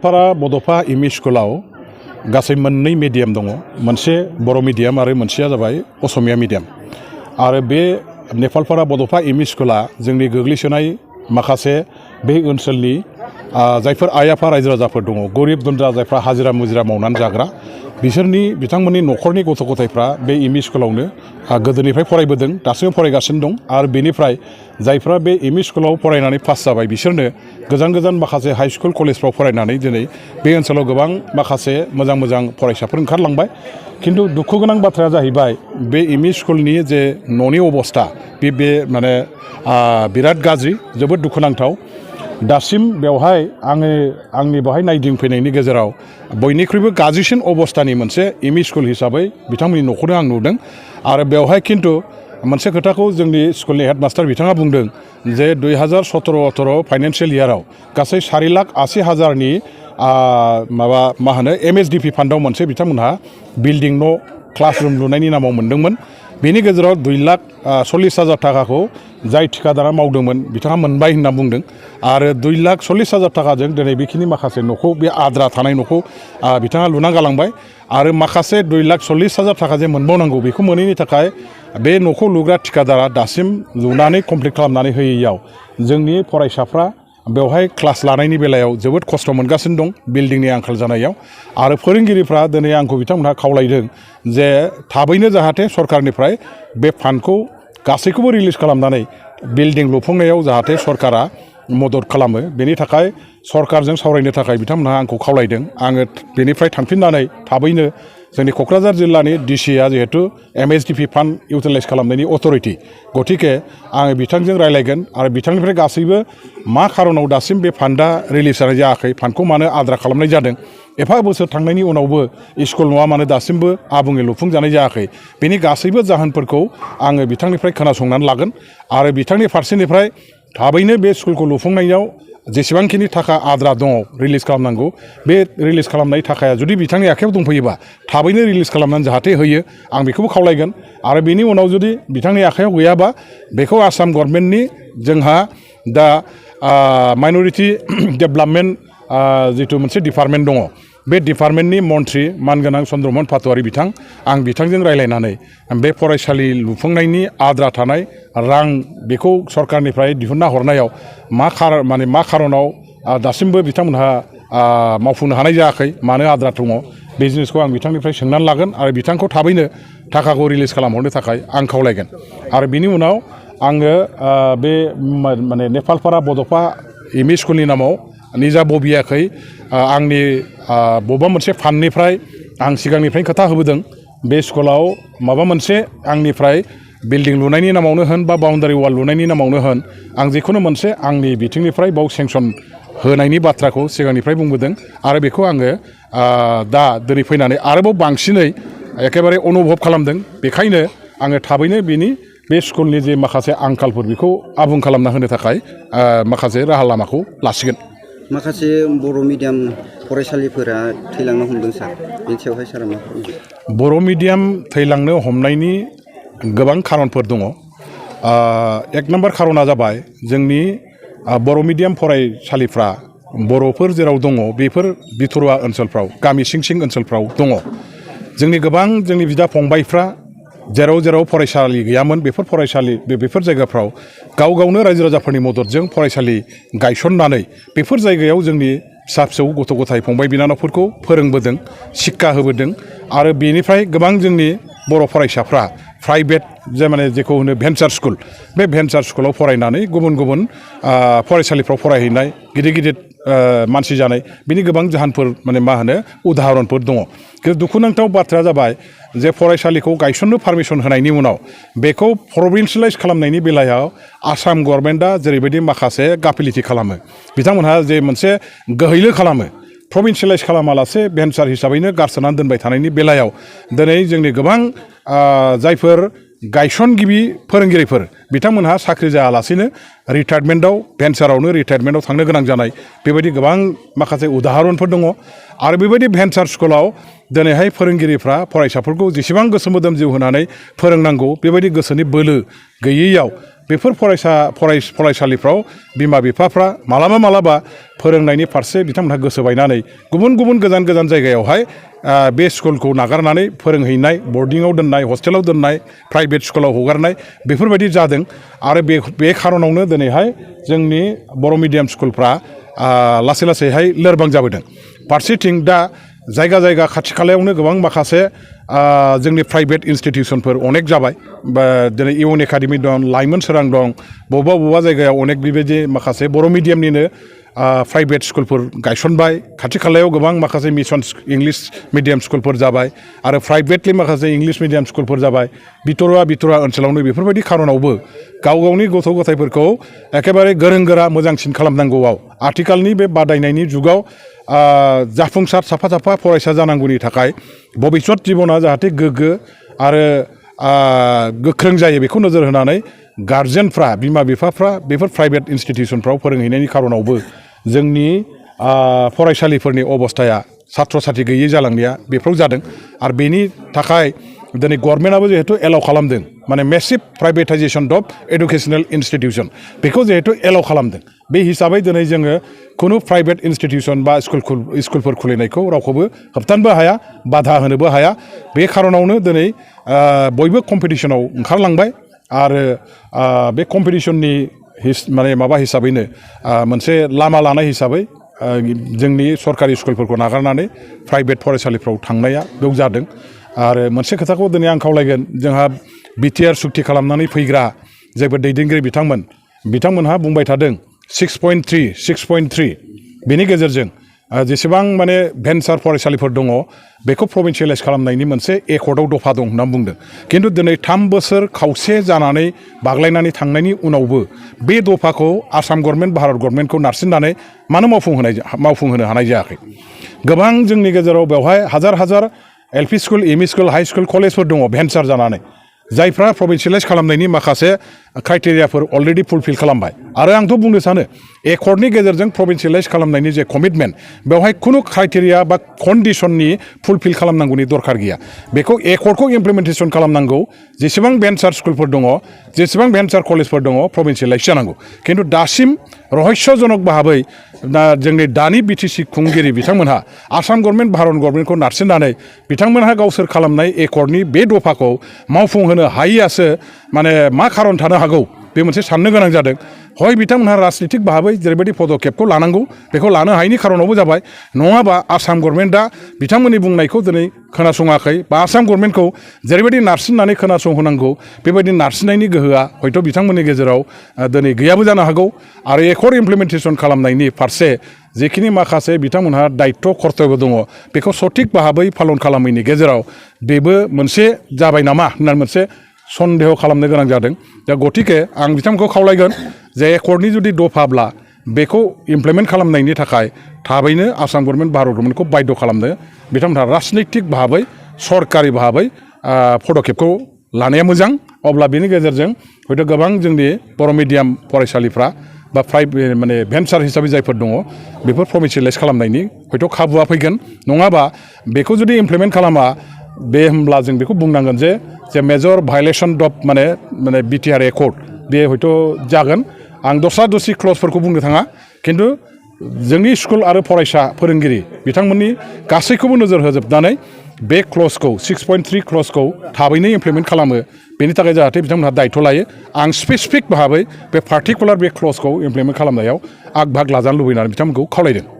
नेपालपारा बड'फा ME स्कुलाव गासै मोननै मिडियाम दङ मोनसे बर' मिडियाम आरो मोनसेया जाबाय असमिया मिडियाम आरो बे नेपालपारा बड'फा एमइ स्कुला जोंनि गोग्लैसोनाय माखासे बे ओनसोलनि जायफोर आइ आफा रायजो राजाफोर दङ गरिब गुन्द्रा जायफ्रा हाजिरा मुजिरा मावनानै जाग्रा बिथांमोननि न'खरनि गथ' गथायफ्रा बे एमइ स्कुलावनो गोदोनिफ्राय फरायबोदों दासिमबो फरायगासिनो दं आरो बेनिफ्राय जायफ्रा बे एमइ स्कुलाव फरायनानै पास जाबाय बिसोरनो गोजान गोजान माखासे हाइ स्कुल कलेजफ्राव फरायनानै दिनै बे ओनसोलाव गोबां माखासे मोजां मोजां फरायसाफोर ओंखारलांबाय खिन्थु दुखु गोनां बाथ्राया जाहैबाय बे एमइ स्कुलनि जे न'नि अबस्था बे माने बिराद गाज्रि जोबोद दुखुनांथाव दासिम बेवहाय आंनि बेवहाय नायदिंफैनायनि गेजेराव बयनिख्रुइबो गाज्रिसिन अबस्थानि मोनसे एमइ स्कुल हिसाबै बिथांमोननि न'खौनो आं नुदों आरो बेवहाय खिन्थु मोनसे खोथाखौ जोंनि स्कुलनि हेडमास्टार बिथाङा बुंदों जे 2017-18 फाइनान्सियेल इयाराव गासै 4,80,000नि MSDP फान्डआव मोनसे बिथांमोनहा बिल्डिं न' क्लासरुम लुनायनि नामाव मोन्दोंमोन बेनि गेजेराव 2,40,000 थाखाखौ जाय ठिकादारा मावदोंमोन बिथाङा मोनबाय होनना बुंदों आरो 2,40,000 थाखाजों दिनै बेखिनि माखासे न'खौ बे आद्रा थानाय न'खौ बिथाङा लुना गालांबाय आरो माखासे 2,40,000 थाखा जे मोनबावनांगौ बेखौ मोनैनि थाखाय बे न'खौ लुग्रा ठिकादारा दासिम लुनानै कमप्लिट खालामनानै होयैयाव जोंनि फरायसाफ्रा बेवहाय क्लास लानायनि बेलायाव जोबोद खस्थ' मोनगासिनो दं बिल्डिंनि आंखाल जानायाव आरो फोरोंगिरिफ्रा दिनै आंखौ बिथांमोनहा खावलायदों जे थाबैनो जाहाथे सरकारनिफ्राय बे फान्डखौ गासैखौबो रिलिज खालामनानै बिल्डिं लुफुंनायाव जाहाथे सरकारा मदद खालामो बेनि थाखाय सरकारजों सावरायनो थाखाय बिथांमोनहा आंखौ खावलायदों आङो बेनिफ्राय थांफिननानै थाबैनो जोंनि क'क्राझार जिल्लानि डिसिआ जिहेतु MSDP फान्ड इउटिलाइज खालामनायनि अथरिटि गतिके आङो बिथांजों रायलायगोन आरो बिथांनिफ्राय गासैबो मा खारनाव दासिम बे फान्डआ रिलिज जानाय जायाखै फान्डखौ मानो आद्रा खालामनाय जादों एफा बोसोर थांनायनि उनावबो स्कुल नङा मानो दासिमबो आबुङै लुफुंजानाय जायाखै बेनि गासैबो जाहोनफोरखौ आङो बिथांनिफ्राय खोनासंनानै लागोन आरो बिथांनि फारसेनिफ्राय थाबैनो बे स्कुलखौ लुफुंनायाव जेसेबांखिनि थाखा आद्रा दङ रिलिज खालामनांगौ बे रिलिज खालामनाय थाखाया जुदि बिथांनि आखायाव दंफैयोबा थाबैनो रिलिज खालामनानै जाहाथे होयो आं बेखौबो खावलायगोन आरो बेनि उनाव जुदि बिथांनि आखायाव गैयाबा बेखौ आसाम गभर्नमेन्टनि जोंहा दा माइन'रिटि डेभेलपमेन्ट जिथु मोनसे डिपार्टमेन्ट दङ बे डिपार्टमेन्टनि मन्थ्रि मानगोनां चन्द्रमन पाटवारी बिथां आं बिथांजों रायलायनानै बे फरायसालि लुफुंनायनि आद्रा थानाय रां बेखौ सरकारनिफ्राय दिहुनना हरनायाव मा खारनाव दासिमबो बिथांमोनहा मावफुंनो हानाय जायाखै मानो आद्रा दङ बे जिनिसखौ आं बिथांनिफ्राय सोंनानै लागोन आरो बिथांखौ थाबैनो थाखाखौ रिलिज खालामहरनो थाखाय आं खावलायगोन आरो बिनि उनाव आङो बे नेपालपारा बड'फा एमइ स्कुलनि नामाव निजा बबियाखै आंनि बबेबा मोनसे फान्डनिफ्राय आं सिगांनिफ्रायनो खोथा होबोदों बे स्कुलाव माबा मोनसे आंनिफ्राय बिल्डिं लुनायनि नामावनो होन बा बाउन्डारि वाल लुनायनि नामावनो होन आं जिखुनु मोनसे आंनि बिथिंनिफ्राय बाव सेंसन होनायनि बाथ्राखौ सिगांनिफ्राय बुंबोदों आरो बेखौ आङो दा दिनै फैनानै आरोबाव बांसिनै एखेबारे अनुभब खालामदों बेखायनो आङो थाबैनो बे स्कुलनि जे माखासे आंखालफोर बेखौ आबुं खालामना होनो थाखाय माखासे राहा लामाखौ लासिगोन माखासे बर' मिडियाम फरायसालिफोरा थैलांनो हमदों सार बेनि सायावहाय सारा मा बर' मिडियाम थैलांनो हमनायनि गोबां खारनफोर दङ एक नम्बर खारना जाबाय जोंनि बर' मिडियाम फरायसालिफ्रा बर'फोर जेराव दङ बेफोर बिथरुवा ओनसोलफ्राव गामि सिं ओनसोलफ्राव दङ जोंनि बिदा फंबायफ्रा जेराव फरायसालि गैयामोन बेफोर जायगाफ्राव गावनो रायजो राजाफोरनि मददजों फरायसालि गायसननानै बेफोर जायगायाव जोंनि फिसा फिसौ गथ' गथाय फंबाय बिनानावफोरखौ फोरोंबोदों शिक्षा होबोदों आरो बेनिफ्राय गोबां जोंनि बर' फरायसाफ्रा प्राइभेट जेखौ होनो भेन्सार स्कुल बे भेन्सार स्कुलाव फरायनानै गुबुन फरायसालिफ्राव फरायहैनाय गिदिर मानसि जानाय बिनि गोबां जाहोनफोर उदाहरनफोर दङ खिन्थु दुखुनांथाव बाथ्राया जाबाय जे फरायसालिखौ गायसननो पारमिसन होनायनि उनाव बेखौ प्रभिन्सियेलाइज खालामनायनि बेलायाव आसाम गभर्नमेन्टआ जेरैबायदि माखासे गाफिलिटि खालामो बिथांमोनहा जे मोनसे गोहैलो खालामो प्रभिन्सियेलाइज खालामालासे भेन्सार हिसाबैनो गारसोनानै दोनबाय थानायनि बेलायाव दिनै जोंनि गोबां जायफोर गायसनगिरि फोरोंगिरिफोर बिथांमोनहा साख्रि जायालासेनो रिटायारमेन्टआव भेन्सारावनो रिटायारमेन्टआव थांनो गोनां जानाय बेबायदि गोबां माखासे उदाहरनफोर दङ आरो बेबायदि भेन्सार स्कुलाव दिनैहाय फोरोंगिरिफ्रा फरायसाफोरखौ जेसेबां गोसो मोदोम जिउ होनानै फोरोंनांगौ बेबायदि गोसोनि बोलो गैयैयाव बेफोर फरायसालिफ्राव बिमा बिफाफ्रा मालाबा फोरोंनायनि फारसे बिथांमोनहा गोसो बायनानै गुबुन गोजान जायगायावहाय बे स्कुलखौ नागारनानै फोरोंहैनाय बर्डिंआव दोननाय हस्टेलाव दोननाय प्राइभेट स्कुलाव हगारनाय बेफोरबायदि जादों आरो बे खारनावनो दिनैहाय जोंनि बर' मिडियाम स्कुलफ्रा लासैहाय लोरबां जाबोदों फारसेथिं दा जायगा खाथि खालायावनो गोबां माखासे जोंनि प्राइभेट इन्सटिटिउसनफोर अनेक जाबाय बा दिनै इउन एकाडेमि दं लाइमोन सोरां दं बबेबा जायगायाव अनेक बेबायदि माखासे बर' मिडियामनिनो प्राइभेट स्कुलफोर गायसनबाय खाथि खालायाव गोबां माखासे मिशन इंलिश मिडियाम स्कुलफोर जाबाय आरो प्राइभेटलि माखासे इंलिश मिडियाम स्कुलफोर जाबाय बिथोरा ओनसोलावनो बेफोरबायदि खारनावबो गावनि गथ' गथायफोरखौ एखेबारे गोरों गोरा मोजांसिन खालामनांगौआव आथिखालनि बे बादायनायनि जुगाव जाफुंसार साफा फरायसा जानांगौनि थाखाय भबिष्यत जिबना जाहाथे गोग्गो आरो गोख्रों जायो बेखौ नोजोर होनानै गार्जेनफ्रा बिमा बिफाफ्रा बेफोर प्राइभेट इन्सटिटिउसनफ्राव फोरोंहैनायनि खारनावबो जोंनि फरायसालिफोरनि अबस्थाया सात्र साथ्रि गैयै जालांनाया बेफोराव जादों आरो बेनि थाखाय दिनै गभर्नमेन्टआबो जिहेतु एलाउ खालामदों माने मेसिभ प्राइभेटाइजेसन अफ एडुकेसनेल इन्सटिटिउसन बेखौ जिहेतु एलाउ खालामदों बे हिसाबै दिनै जोङो खुनु प्राइभेट इन्सटिटिउसन बा स्कुलफोर खुलिनायखौ रावखौबो होबथानोबो हाया बाधा होनोबो हाया बे खारनावनो दिनै बयबो कम्पिटिसनाव ओंखारलांबाय आरो बे कम्पिटिसननि माबा हिसाबैनो मोनसे लामा लानाय हिसाबै जोंनि सरकारि स्कुलफोरखौ नागारनानै प्राइभेट फरायसालिफ्राव थांनाया बेयाव जादों आरो मोनसे खोथाखौ दिनै आं खावलायगोन जोंहा बिटिआर सुक्ति खालामनानै फैग्रा जायफोर दैदेनगिरि बिथांमोनहा बुंबाय थादों 6.3 बेनि गेजेरजों जेसेबां माने भेन्सार फरायसालिफोर दङ बेखौ प्रभिन्सियेलाइज खालामनायनि मोनसे एकर्डआव दफा दं होनना बुंदों खिन्थु दिनै 3 बोसोर खावसे जानानै बाग्लायनानै थांनायनि उनावबो बे दफाखौ आसाम गभर्नमेन्ट भारत गभर्नमेन्टखौ नारसिननानै मानो मावफुंहोनो हानाय जायाखै गोबां जोंनि गेजेराव बेवहाय हाजार LP school ME school high school कलेजफोर दङ भेन्सार जानानै जायफ्रा प्रभिन्सियेलाइज खालामनायनि माखासे क्राइटेरियाफोर अलरेडि फुलफिल खालामबाय आरो आंथ' बुंनो सानो एकर्डनि गेजेरजों प्रभिन्सियेलाइज खालामनायनि जे कमिटमेन्ट बेवहाय खुनु क्राइटेरिया बा कन्डिसननि फुलफिल खालामनांगौनि दरखार गैया बेखौ एकर्डखौ इमप्लिमेन्टेसन खालामनांगौ जेसेबां भेन्सार स्कुलफोर दङ जेसेबां भेन्सार कलेजफोर दङ प्रभिन्सियेलाइज जानांगौ खिन्थु दासिम रहस्यजनक भाबै जोंनि दानि बिटिसि खुंगिरि बिथांमोनहा आसाम गभर्नमेन्ट भारत गभर्नमेन्टखौ नारसिननानै बिथांमोनहा गावसोर खालामनाय एकर्डनि बे दफाखौ मावफुंहोनो हायैयासो माने मा खारन थानो हागौ बे मोनसे साननो गोनां जादों हय बिथांमोनहा राजनितिक भाबै जेरैबायदि पदकेपखौ लानांगौ बेखौ लानो हायैनि खारनावबो जाबाय नङाबा आसाम गभर्नमेन्टआ बिथांमोननि बुंनायखौ दिनै खोनासङाखै बा आसाम गभर्नमेन्टखौ जेरैबायदि नारसिननानै खोनासंहोनांगौ बेबायदि नारसिननायनि गोहोआ हयथ' बिथांमोननि गेजेराव दिनै गैयाबो जानो हागौ आरो एकर्ड इमप्लिमेन्टेसन खालामनायनि फारसे जेखिनि माखासे बिथांमोनहा दायित्व कर्तब्य दङ बेखौ सঠিक भाबै पालन खालामैनि गेजेराव बेबो मोनसे जाबाय नामा होननानै मोनसे सन्देह खालामनो गोनां जादों दा गतिके आं बिथांमोनखौ खावलायगोन जे एकर्डनि जुदि दफाब्ला बेखौ इमप्लिमेन्ट खालामनायनि थाखाय थाबैनो आसाम गभर्नमेन्ट भारत गभर्नमेन्टखौ बाध्य खालामनो बिथांमोनहा राजनैतिक भाबै सरकारि भाबै पदकेपखौ लानाया मोजां अब्ला बेनि गेजेरजों हयथ' गोबां जोंनि बर' मिडियाम फरायसालिफ्रा बा प्राइभेट माने भेन्सार हिसाबै जायफोर दङ बेफोर प्रभिन्सियेलाइज खालामनायनि हयथ' खाबुआ फैगोन नङाबा बेखौ जुदि इमप्लिमेन्ट खालामा बे होमब्ला जों बेखौ बुंनांगोन जे मेजर भायलेसन अफ माने बिटिआर एकर्ड बे हयथ' जागोन आं दस्रा क्लजफोरखौ बुंनो थाङा खिन्थु जोंनि स्कुल आरो फरायसा फोरोंगिरि बिथांमोननि गासैखौबो नोजोर होजोबनानै बे क्लजखौ 6.3 क्लजखौ थाबैनो इमप्लिमेन्ट खालामो बेनि थाखाय जाहाथे बिथांमोनहा दायित्व लायो आं स्पेसिफिक भाबै बे पार्टिकुलार बे क्लजखौ इमप्लिमेन्ट खालामनायाव आग भाग लाजानो लुबैनानै बिथांमोनखौ खावलायदों